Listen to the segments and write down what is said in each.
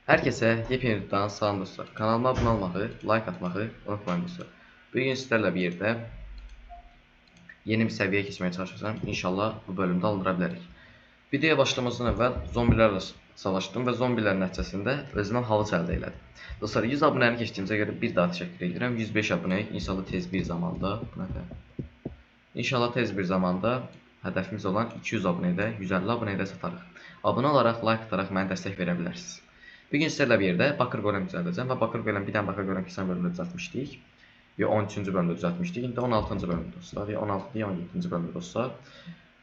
Herkese yepyeni videodan salam dostlar. Kanalıma abone olmayı, like atmayı unutmayın dostlar. Bugün sizlerle birlikte yeni bir seviyeye keçməyə çalışacağım. İnşallah bu bölümdə alındıra bilərik. Videoya başlamazdan əvvəl zombilərlə savaşdım və zombilər nəticəsində özümə havuç əldə elədim. Dostlar 100 abunəni keçdiyimizə görə bir daha təşəkkür edirəm. 105 abunəyik. İnşallah tez bir zamanda, bu nədir? İnşallah tez bir zamanda hədəfimiz olan 200 abunəyə də, 150 abunəyə də çatarıq. Abunə olaraq, like ataraq mənə dəstək verə bilərsiniz. Bugün sizlərlə bir yerdə Bakır Golem düzəldəcəm və Bakır Golem bir dənə Bakır Golem keçən bölümdə düzəltmişdik. Ya 13-cü bölümdə düzəltmişdik. İndi 16-cı bölümdə dostlar, ya 16 ya 17-ci bölümdə dostlar.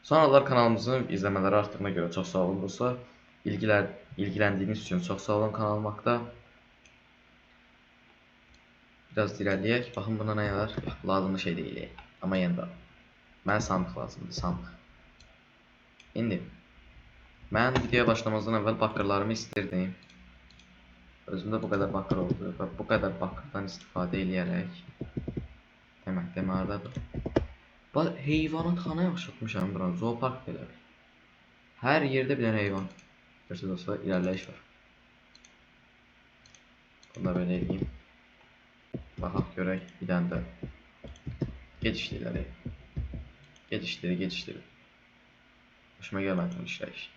Sonralar kanalımızın izləmələri artdığına görə çox sağ olun dostlar. İlgiləndiyiniz üçün çox sağ olun kanalım haqqında. Biraz irəliləyək. Baxın buna nə var? Yox, lazımlı şey deyil. Amma yenə də mənə sandıq lazımdır, sandıq. İndi mən videoya başlamazdan əvvəl bakırlarımı istirdim. Özümdə bu qədər bakır oldu və bu qədər bakırdan istifadə eləyərək demə hardadır? Bax, heyvanatxanaya oxşatmışam buranı, zoopark belə bir. Hər yerdə bir dənə heyvan. Görürsünüz dostlar, irəliləyiş var. Bunu da belə eləyim. Baxaq görək, bir dənə də gecikdi irəli. Gecikdi, gecikdi. Xoşuma gəlmədi bu işləyiş.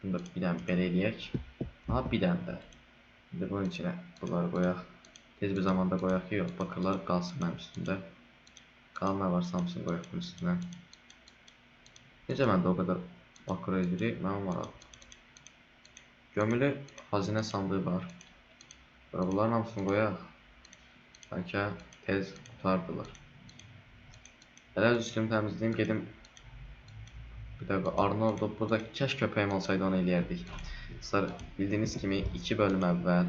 Bunu da bir dənə belə eləyək. Aha, bir dənə də. İndi bunun içinə bunları qoyaq. Tez bir zamanda qoyaq ki, yox, bakırlar qalsın mənim üstümdə. Qalan nə varsa hamısını qoyaq bunun üstünə. Necə məndə o qədər bakır edirik, mənim maraq. Gömülü xəzinə sandığı var. Sonra bunların hamısını qoyaq. Bəlkə tez qurtardılar. Hələ öz üstümü təmizləyim, gedim. Bir dəqiqə, Arnoldo burada kəş köpəyim olsaydı onu eləyərdik. Dostlar, bildiyiniz kimi 2 bölüm əvvəl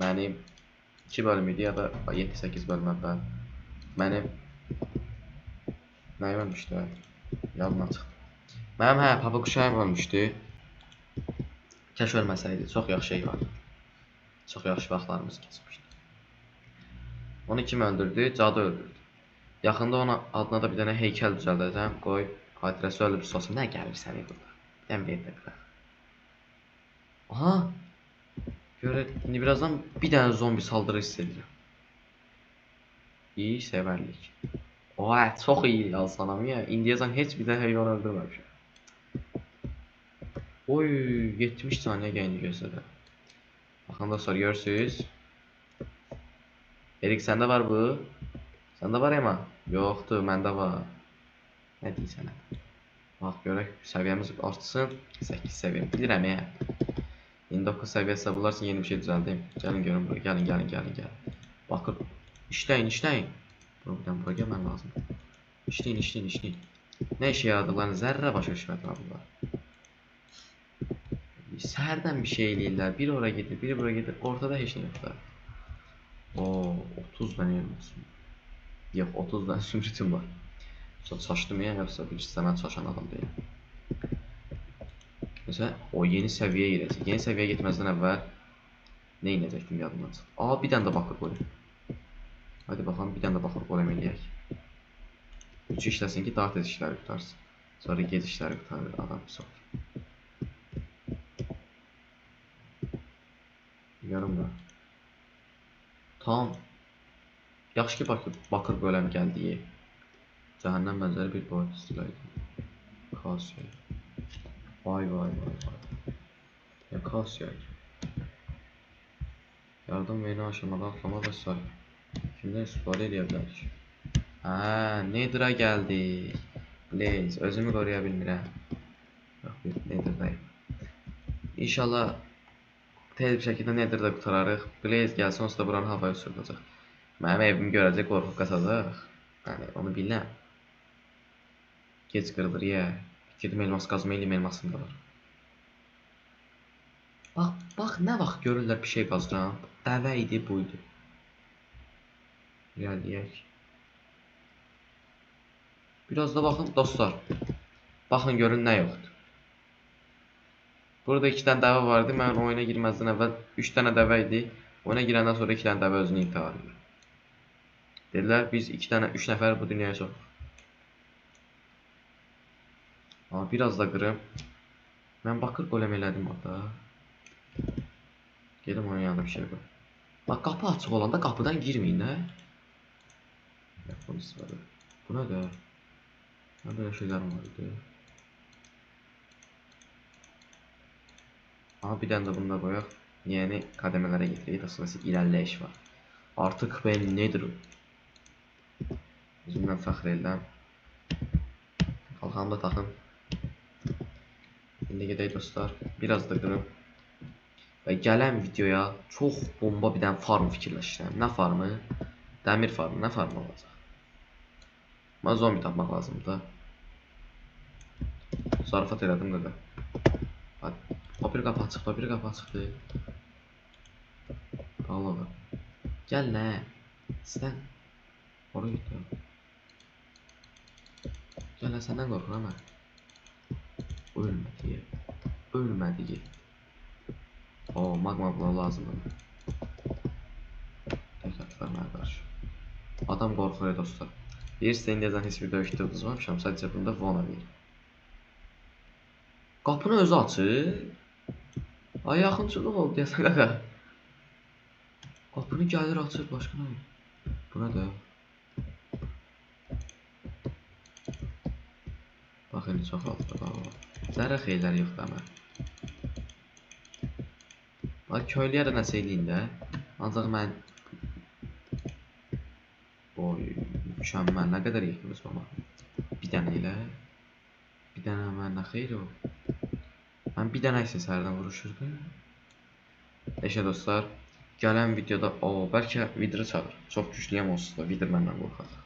mənim 2 bölüm idi ya da 7-8 bölüm əvvəl mənim nəyim ölmüşdü? Yadımdan çıxdı. Mənim hə, papaqquşayım ölmüşdü. Kəş ölməsəydi, çox yaxşı heyvan. Çox yaxşı vaxtlarımız keçmişdi. Onu kim öldürdü? Cadı öldürdü. Yaxında ona adına da bir dənə heykəl düzəldəcəm. Qoy xatirəsi ölüb olsun. Nə gəlir səni burada? Bir dənə bir də qıraq. Aha! Görək, indi birazdan bir dənə zombi saldırı hiss edirəm. İyi sevərlik. Oha, çox iyi alsanam ya. İndiyəcan heç bir dənə heyvan öldürməmişəm. Oy, 70 saniyə gəldi gözlədə. Baxın dostlar, görürsünüz. Erik, səndə var bu? Səndə var Emma? Yoxdur, məndə var. Nə deyirsən? Bax, görək, səviyyəmiz artsın. 8 səviyyə. Bilirəm ya. İndi 9 səviyyəsə bunlar üçün yeni bir şey düzəldim. Gəlin görün bura, gəlin, gəlin, gəlin, gəlin. Baxın, işləyin, işləyin. Bura bir dənə bura gəlməm lazımdır. İşləyin, işləyin, işləyin. Nə işə yaradıqlarını zərrə başa düşmədilər bunlar. Səhərdən bir şey eləyirlər. Biri ora gedir, biri bura gedir. Ortada heç nə yoxdur. Oo, 30 dənə elmasım. Yox, 30 dənə zümrütüm var. Çox çaşdım ya, yoxsa bilirsə mən çaşan adam deyiləm. Məsələn, o yeni səviyyəyə girəcək. Yeni səviyyəyə getməzdən əvvəl nə edəcəkdim yadımdan çıxdı. Aa, bir dənə də bakır golem. Hadi baxalım, bir dənə də bakır golem eləyək. 3 işləsin ki, daha tez işləri qurtarsın. Sonra gec işləri qurtarır, adam pis olur. Görüm bura. Tam. Yaxşı ki, bakır golem gəldiyi. Cəhənnəm bənzəri bir boyut istila idi. Kasiya. Vay vay vay vay. Ya Kasiya. Yardım ve aşamada atlama və sair. Kimdən istifadə edə bilərik? Hə, Nether'a gəldik. Blaze, özümü qoruya bilmirəm. Yox, bir Nether'dayım. İnşallah tez bir şəkildə Nether'da qurtararıq. Blaze gəlsin, onsuz da buranı havaya uçurdacaq. Mənim evimi görəcək, qorxub qaçacaq. Yəni, onu bilirəm. Gec qırılır, yə. Gedim elmas qazma eləyim, elmasım da var. Bax, bax, nə vaxt görürlər bir şey qazıram. Dəvə idi, bu idi. İrəliyək. Biraz da baxın, dostlar. Baxın, görün nə yoxdur. Burada 2 dənə dəvə var idi. Mən oyuna girməzdən əvvəl 3 dənə dəvə idi. Oyuna girəndən sonra 2 dənə dəvə özünü intihar edir. Dedilər, biz 2 dənə, 3 nəfər bu dünyaya soxuq. Aha, biraz da qırım. Mən bakır golem elədim orada. Gedim onun yanında bir şey qoy. Bax, qapı açıq olanda qapıdan girməyin də. Bunu istifadə. Bu nədir? Nə belə şeylərim var idi. Aha, bir dənə də bunu da qoyaq. Yəni, qədəmələrə getirək. Aslında, irəliləyiş var. Artıq mən nedir? Özümdən fəxr edirəm. Qalxanımı da taxım. İndi gedək dostlar. Biraz da qırım. Və gələn videoya çox bomba bir dənə farm fikirləşirəm. Nə farmı? Dəmir farmı. Nə farmı olacaq? Mənə zombi tapmaq lazımdır da. Zarafat elədim də. O bir qapı açıqdı, o bir qapı açıqdı. Bağlı. Gəl nə? Sən ora getdi. Gəl nə, səndən qorxuram mən. Ölmədi. Ölmədi. O, magma bloğu lazımdır. Tək atlar mənə qarşı. Adam qorxur dostlar. Deyirsə, indiyədən heç bir döyüşdə uduzmamışam. Sadəcə bunda vona verir. Qapını özü açır. Ay, yaxınçılıq oldu deyəsən qaqa. Qapını gəlir açır, başqa nə? Bu nədir? Bax, indi çox aldı. Zərrə xeyirləri yoxdur amma. Bax, köylüyə də nəsə eləyin də. Ancaq mən... Oy, mükəmməl. Nə qədər yetdiniz mama? Bir dənə elə. Bir dənə mən nə xeyir o? Mən bir dənə isə sərdən vuruşurdu. Eşə dostlar, gələn videoda... O, bəlkə Vidrı çağır. Çox güclüyəm onsuz da. Vidr məndən qorxacaq.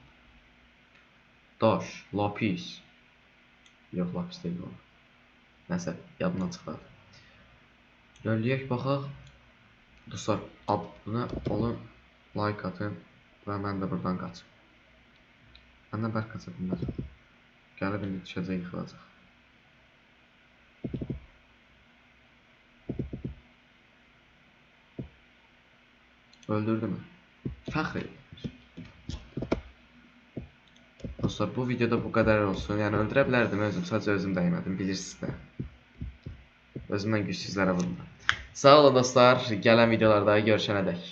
Daş, lapis. Yox, lapis deyil o. Nəsə, yadımdan çıxardı. Gözləyək, baxaq. Dostlar, abunə olun, like atın və mən də buradan qaçım. Məndən bərk qaça bilməz. Gəlib indi düşəcək, yıxılacaq. Öldürdü mü? Fəxr edir. Dostlar, bu videoda bu qədər olsun. Yəni, öldürə bilərdim özüm, sadəcə özüm dəymədim, bilirsiniz də. Özümdən gücsüzlərə vurmuram. Sağ olun dostlar, gələn videolarda görüşənə dək.